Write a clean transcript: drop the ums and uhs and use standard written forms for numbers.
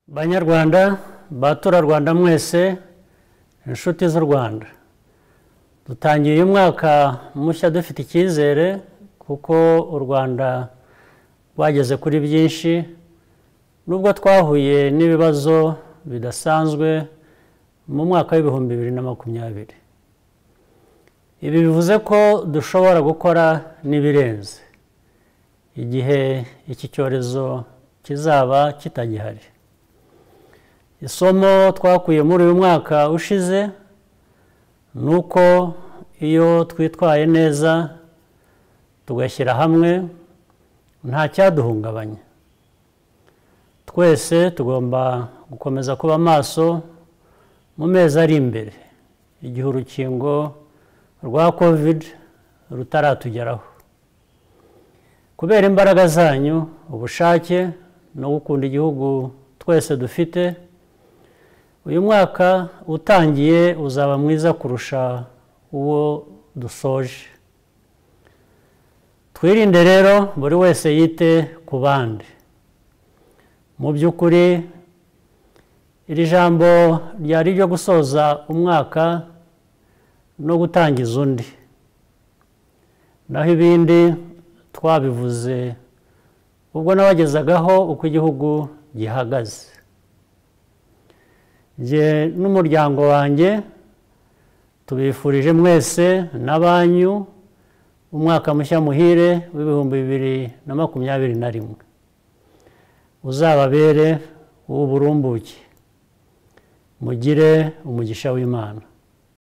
Banyarwanda, baturarwanda mwese, inshuti z'u Rwanda, dutangiye uyu mwaka mushya dufite icyizere kuko u Rwanda rwageze kuri byinshi, nubwo twahuye n'ibibazo bidasanzwe mu mwaka w'2020. Ibi bivuze ko dushobora gukora n'ibirenze igihe iki cyorezo kizaba kitagihari. Isomo twakuye muri uyu mwaka ushize ni uko iyo twitwaye neza tugashyira hamwe nta cyaduhungabanya. Twese tugomba gukomeza kuba maso mu mezi ari imbere igihe urukingo rwa COVID rutaratugeraho. Kubera imbaraga zanyu, ubushake no gukunda igihugu twese dufite, uyu mwaka utangiye uzaba mwiza kurusha uwo dusoje. Twirinde rero buri wese yite ku bandi. Mu by'ukuri iri jambo ryari ryo gusoza umwaka no gutangiza undi, naho ibindi twabivuze ubwo nabagezagaho uko igihugu gihagaze. Njye n'umuryango wanjye tubifurije mwese n'abanyu umwaka mushya muhire w'2021, uzababere uw'uburumbuke, mugire umugisha w'Imana.